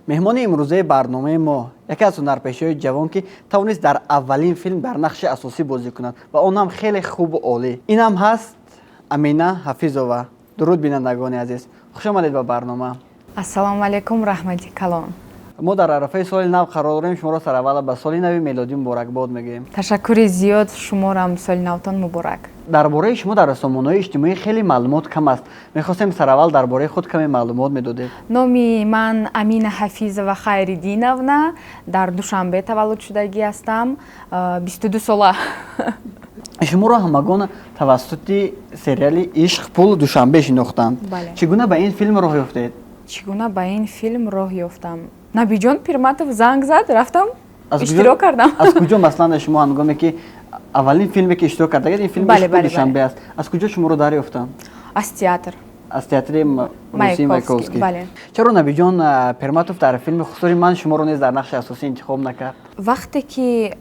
Меҳмони имрӯзаи барномаи мо яке аз ҳунарпешаҳои ҷавон, ки тавонист дар аввалин филм дар нақши асосӣ бозӣ кунад ва он ҳам хеле хубу олӣ. Ин ҳам ҳаст Амина Ҳафизова. Дуруд, бинандагони азиз, хуш омадед ба барнома. Ассалому алайкум, раҳмати калон. Мо дар арафаи соли нав қарор дорем. Шуморо сараввала ба соли нави мелодӣ муборакбод мегӯем. Ташаккури зиёд, шуморам соли навтон муборак. Дар бораи шумо дар расомонаҳои иҷтимоӣ хеле маълумот кам аст. Мехостем, сараввал дар бораи худ каме маълумот медодед. Номи ман Амина Ҳафизова Хайриддиновна, дар Душанбе таваллуд шудагӣ ҳастам, 22 сола. Шуморо ҳамагон тавассути сериали «Ишқ, пул, Душанбе» шинохтанд. Чӣ гуна ба ин филм роҳ ёфтед? Чӣ гуна ба ин филм роҳ ёфтам? Набиҷон Пирматов занг зад, рафтам, иштирок кардам. Аз куҷо, масалан, шумо ҳангоме ки аввалин филме ки иштирок кардагед, ин филм «Душанбе» аст, аз куҷо шуморо дарёфтанд? Аз театр. Аз театри русии Маяковский. Чаро Набиҷон Пирматов дар филми «Хусури ман» шуморо низ дар нақши асосӣ интихоб накард? Вақте ки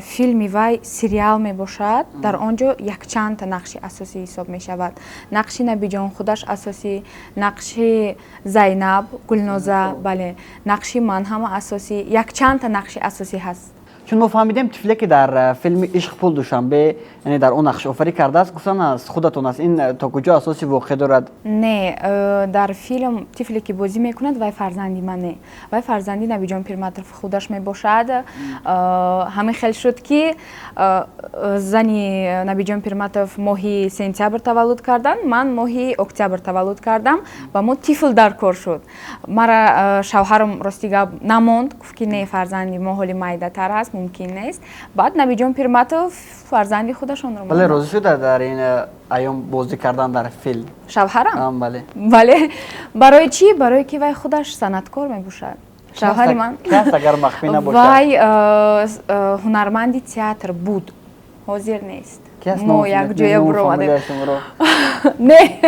филми вай сериал мебошад, дар он ҷо якчандта нақши асосӣ ҳисоб мешавад: нақши Набиҷон худаш асосӣ, нақши Зайнаб, Гулноза, бале, нақши ман ҳама асосӣ, якчандта нақши асосӣ ҳаст. Чун мо фаҳмидем, тифле ки дар филми «Ишқ, пул, Душанбе», яъне дар он нақшофарӣ кардааст, гуфтан аз худатон аст. Ин то куҷо асоси воқеъ дорад? Не, дар филм тифле ки бозӣ мекунад, вай фарзанди ман не, вай фарзанди Набиҷон Пирматов худаш мебошад. Ҳамин хел шуд, ки зани Набиҷон Пирматов моҳи сентябр таваллуд карданд, ман моҳи октябр таваллуд кардам ва мо тифл дар кор шуд. Мара шавҳарам, рости гап, намонд, гуфт ки не, фарзанди мо ҳоли майдатар аст, мумкин нест. Баъд Набиҷон Пирматов фарзанди худашонро. Бале, розӣ шуда дар ин айём бозӣ кардан дар филм? Шавҳарам? Бале. Бале. Барои чӣ? Барое ки вай худаш санъаткор мебошад, шавҳари ман. Кас, агар махфӣ набошад? Вай ҳунарманди театр буд, ҳозир нест. Мо якҷоя буромадем. Не,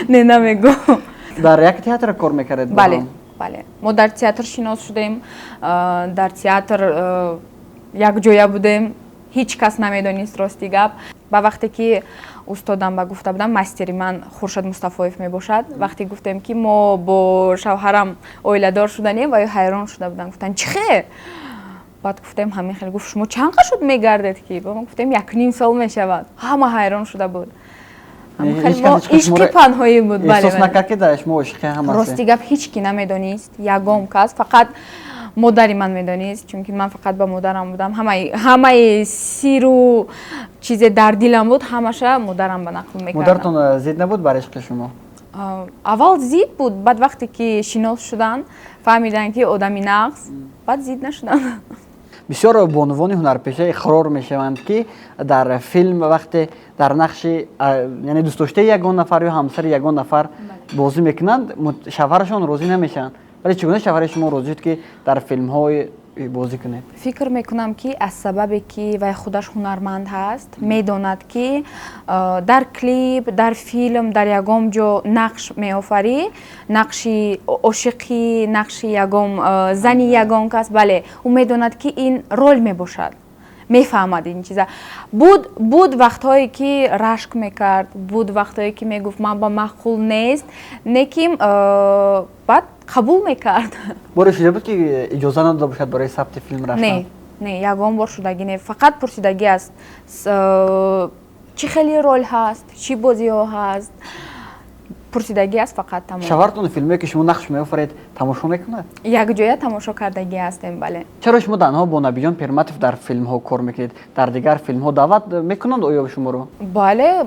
не, намегӯм. Дар як театр кор мекардед? Бале, бале, мо дар театр шинос шудем, дар театр якҷоя будем, ҳеҷ кас намедонист, рости гап. Ба вақте ки устодам ба гуфта будам, мастери ман Хуршед Мустафоев мебошад, вақте гуфтем, ки мо бо шавҳарам оиладор шуданем, ва ё ҳайрон шуда буданд, гуфтанд: «Чӣ хел?» Баъд гуфтем, ҳамин хел. Гуфт: «Шумо чанд қа шуд мегардед?» Ки ба мо гуфтем, 1.5 сол мешавад. Ҳама ҳайрон шуда буд. Ишқи панҳоӣ буд. Эҳсос накард, ки дар шумо ошиқи ҳам? Рости гап, ҳеҷ ки намедонист, ягон кас, фақат модари ман медонист, чунки ман фақат ба модарам будам. Ҳамаи сиру чизе дар дилам буд, ҳамаша модарам ба нақл мекардам. Модаратон зид набуд бар ишқи шумо? Аввал зид буд, баъд вақте ки шинос шуданд, фаҳмиданд, ки одами нағз, баъд зид нашуданд. Бисёр бонувони ҳунарпеша иқрор мешаванд, ки дар филм вақте дар нақши, яъне дӯстдоштаи ягон нафар ё ҳамсари ягон нафар бозӣ мекунанд, шавҳарашон розӣ намешаванд. Вале чӣ гуна шавҳари шумо розӣ шуд, ки дар филмҳои бозӣ кунед? Фикр мекунам, ки аз сабабе ки вай худаш ҳунарманд ҳаст, медонад, ки дар клип, дар филм, дар ягон ҷо нақш меофарӣ, нақши ошиқӣ, нақши ягон зани ягон кас, бале, ӯ медонад, ки ин роль мебошад, мефаҳмад ин чиза. Буд вақтҳое ки рашк мекард, буд вақтҳое ки мегуфт, ман ба маъқул нест, лекин баъд қабул мекард. Боре шуда буд, ки иҷоза надода бошад барои сабти филм рафтан? Не, не, ягон бор шудагӣ не. Фақат пурсидагӣ аст, чӣ хеле роль ҳаст, чӣ бозиҳо ҳаст, пурсидагӣ аст фақат, тамом. Шавҳартон филмое ки шумо нақш меофаред, тамошо мекунад? Якҷоя тамошо кардагӣ ҳастем, бале. Чаро шумо танҳо бо Набиҷон Пирматов дар филмҳо кор мекунед? Дар дигар филмҳо даъват мекунанд оё шуморо? Бале,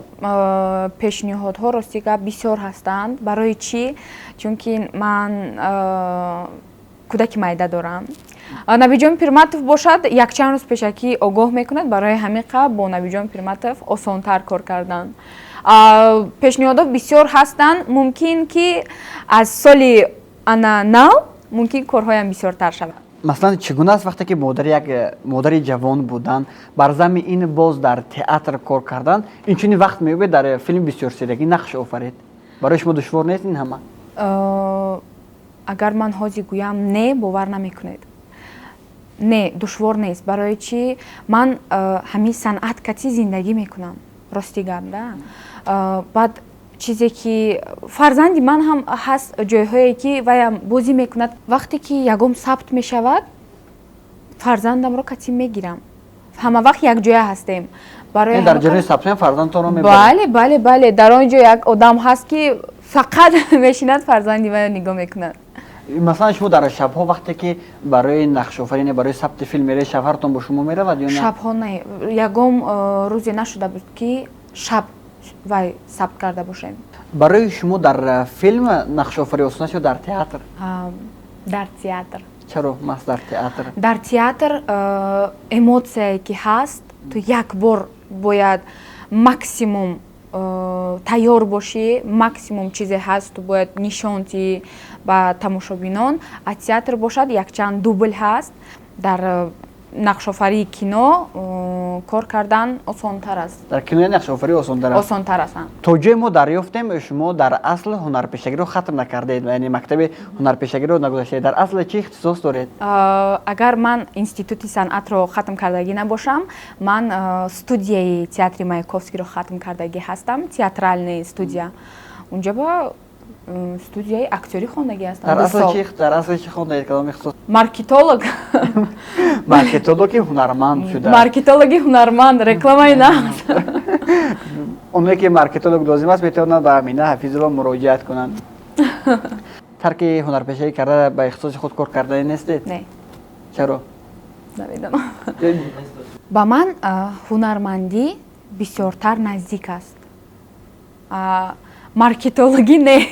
пешниҳодҳо, рости гап, бисёр ҳастанд. Барои чӣ? Чунки ман кӯдаки майда дорам. Набиҷон Пирматов бошад, якчанд рӯз пешакӣ огоҳ мекунад, барои ҳамин қа бо Набиҷон Пирматов осонтар кор кардан. Пешниҳодҳо бисёр ҳастанд, мумкин ки аз соли ана нав мумкин корҳоям бисёртар шавад. Масалан, чӣ гуна аст, вақте ки модари як модари ҷавон будан, бар зами ин боз дар театр кор кардан, инчунин вақт меёбед дар филми бисёрсерягӣ нақш офаред? Барои шумо душвор нест ин ҳама? Агар ман ҳозир гӯям не, бовар намекунед. Не, душвор нест. Барои чӣ? Ман ҳамин санъат кати зиндагӣ мекунам, рости гап да. Баъд Чизе ки фарзанди ман ҳам ҳаст, ҷойҳое ки ваям бозӣ мекунад. Вақте ки ягон сабт мешавад, фарзандамро катӣ мегирам, ҳама вақт якҷоя ҳастем. Барои дар ҷараёни сабтҳоям фарзандтонро мебаред? Бале, дар он ҷо як одам ҳаст, ки фақат мешинад, фарзанди маро нигоҳ мекунад. Масалан, шумо дар шабҳо, вақте ки барои нақшофаринӣ, барои сабти филм меравед, шавҳартон бо шумо меравад ё на? Шабҳо не, ягон рӯзе нашуда буд, ки шаб вай сабт карда бошем. Барои шумо дар филм нақшофарӣ осон аст ё дар театр? Дар театр. Чаро маҳз дар театр? Дар театр эмоция е ки ҳаст, ту як бор бояд максимум тайёр бошӣ, максимум чизе ҳаст, ту бояд нишон диҳӣ ба тамошобинон. А театр бошад, якчанд дубл ҳаст. Дар нақшофарии кино кор кардан осонтар аст. Дар кинои нақшофарӣ осонтар аст? Осонтар аст. То ҷое мо дарёфтем, шумо дар асл ҳунарпешагиро хатм накардаед, яъне мактаби ҳунарпешагиро нагузаштаед. Дар асл чӣ ихтисос доред? Агар ман институти санъатро хатм кардагӣ набошам, ман студияи театри Маяковскиро хатм кардагӣ ҳастам, театральная студия. Унҷа ба студияи актёрӣ хондагӣ ҳастам. Дар асл чӣ хондаед, кадом ихтисос? Маркетолог. Маркетологи ҳунарманд шуда. Маркетологи ҳунарманд, рекламаи нағз. Оное ки маркетолог лозим аст, метавонанд ба Амина Ҳафизова муроҷиат кунанд. Тарки ҳунарпешагӣ карда, ба ихтисоси худ кор кардани нестед? Не. Чаро? Намедонам, ба ман ҳунармандӣ бисёртар наздик аст, маркетологӣ не.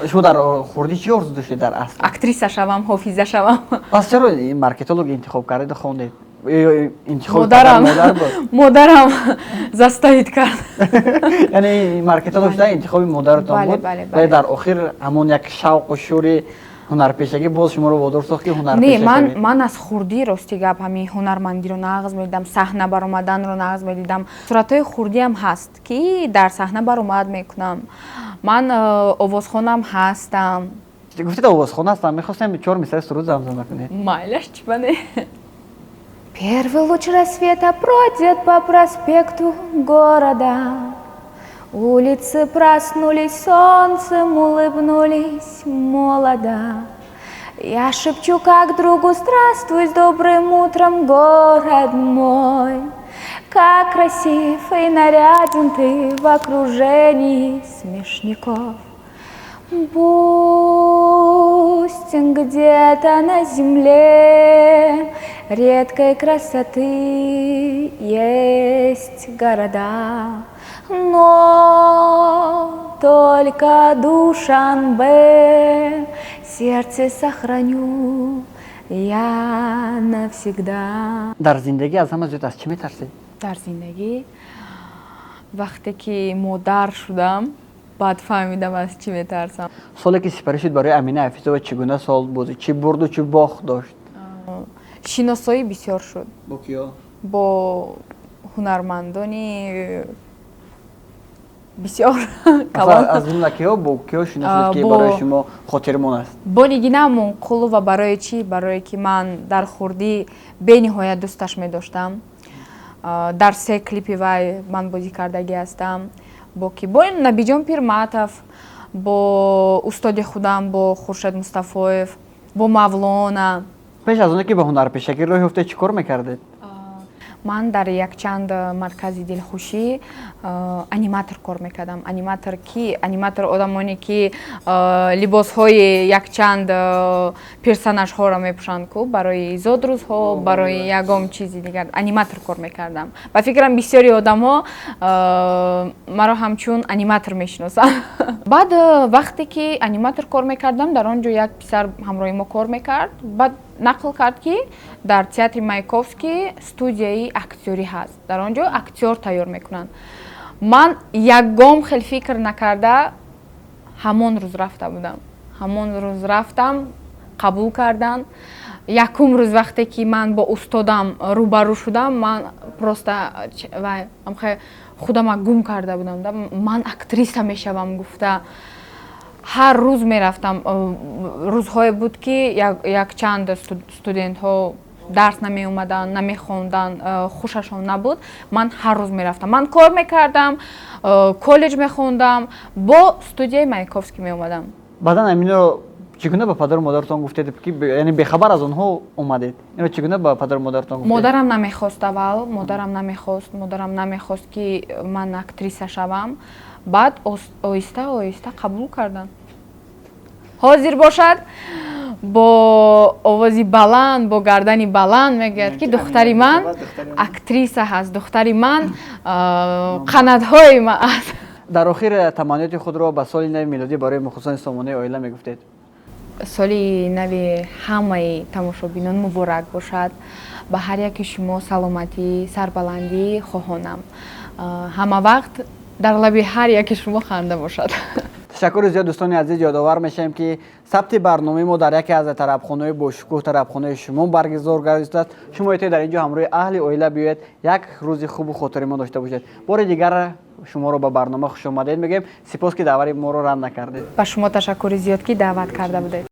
Шумо дар хурдӣ чӣ орзу доштед дар асл? Актриса шавам, ҳофиза шавам. Пас чаро маркетолог интихоб кардеду хондед? Модарам, модарам заставить кард. Яъне маркетолог шуда интихоби модаратон буд, вале дар охир ҳамон як шавқу шӯри ҳунарпешагӣ боз шуморо водор сохт, ки ҳунарпеша. Не, ман аз хурдӣ, рости гап, ҳамин ҳунармандиро нағз медидам, саҳна баромаданро нағз медидам. Суратҳои хурдиам ҳаст, ки дар саҳна баромад мекунам. Ман овозхонам ҳастам. Гуфтед, овозхон ҳастам, мехостем чор мисраи суруд замзама кунед. Майлаш, чӣ ба не. Первый луч рассвета бродит по проспекту города. Улицы проснулись, солнцем улыбнулись молодо. Я шепчу, как другу: «Здравствуй, с добрым утром, город мой». Как красив и наряден ты в окружении смешников. Пусть где-то на земле редкой красоты есть города, но только Душанбе сердце сохраню я навсегда. Дар зиндагӣ аз ҳама зиёд аз чӣ метарсед? Дар зиндагӣ, вақте ки модар шудам, баъд фаҳмидам, аз чӣ метарсам. Соле ки сипарӣ шуд, барои Амина Ҳафизова чӣ гуна сол буд? Чӣ бурду, чӣ бохт дошт? Шиносоӣ бисёр шуд. Бо киё? Бо ҳунармандони бисёр. Аз ҷумла киҳо, бо киҳо шинос шуд, ки барои шумо хотирмон аст? Бо Нигина Амонқулова. Барои чӣ? Барое ки ман дар хурдӣ бениҳоят дӯсташ медоштам. Дар се клипи вай ман бозӣ кардагӣ ҳастам. Бо ки? Бо Набиҷон Пирматов, бо устоди худам, бо Хуршед Мустафоев, бо Мавлона. Пеш аз оне ки ба ҳунарпешагӣ роҳ ёфтед, чӣ кор мекардед? Ман дар якчанд маркази дилхушӣ аниматор кор мекардам. Аниматор ки? Аниматор одамоне ки либосҳои якчанд персонажҳоро мепӯшанд ку, барои зодрӯзҳо, барои ягон чизи дигар аниматор кор мекардам. Ба фикрам, бисёри одамҳо маро ҳамчун аниматор мешиносанд. Баъд, вақте ки аниматор кор мекардам, дар он ҷо як писар ҳамроҳи мо кор мекард. Баъд нақл кард, ки дар театри Маяковский студияи актёрӣ ҳаст, дар он ҷо актёр тайёр мекунанд. Ман ягон хел фикр накарда ҳамон рӯз рафта будам. Ҳамон рӯз рафтам, қабул карданд. Якум рӯз, вақте ки ман бо устодам рӯбарӯ шудам, ман просто худама гум карда будам. Ман актриса мешавам гуфта ҳар рӯз мерафтам. Рӯзҳое буд, ки якчанд студентҳо Дарс намеомаданд, намехонданд, хушашон набуд. Ман ҳар рӯз мерафтам, ман кор мекардам, коллеҷ мехондам, бо студияи Маяковский меомадам. Баъдан аминро чӣ гуна ба падару модаратон гуфтед, ки яъне бехабар аз онҳо омадед? Инро чӣ гуна ба падару модаратон гуфтед? Модарам намехост аввал, модарам намехост, модарам намехост, ки ман актриса шавам. Баъд оҳиста оҳиста қабул карданд. Ҳозир бошад, бо овози баланд, бо гардани баланд мегӯяд, ки духтари ман актриса ҳаст, духтари ман қанатҳои ман аст. Дар охир таманниёти худро ба соли нави милодӣ барои мухлисони сомонаи «Оила» мегуфтед. Соли нави ҳамаи тамошобинон муборак бошад. Ба ҳар яки шумо саломатӣ, сарбаландӣ хоҳонам. Ҳама вақт дар лаби ҳар яки шумо ханда бошад. Ташаккури зиёд, дӯстони азиз. Ёдовар мешавем, ки сабти барномаи мо дар яке аз тарабхонаҳои бошукӯҳ, тарабхонаи «Шумо» баргузор гардидааст. Шумо метавонед дар ин ҷо ҳамроҳи аҳли оила биёед, як рӯзи хубу хотирамон дошта бошед. Бори дигар шуморо ба барнома хушомадед мегӯем. Сипос, ки даъвати моро рад накардед. Ба шумо ташаккури зиёд, ки даъват карда будед.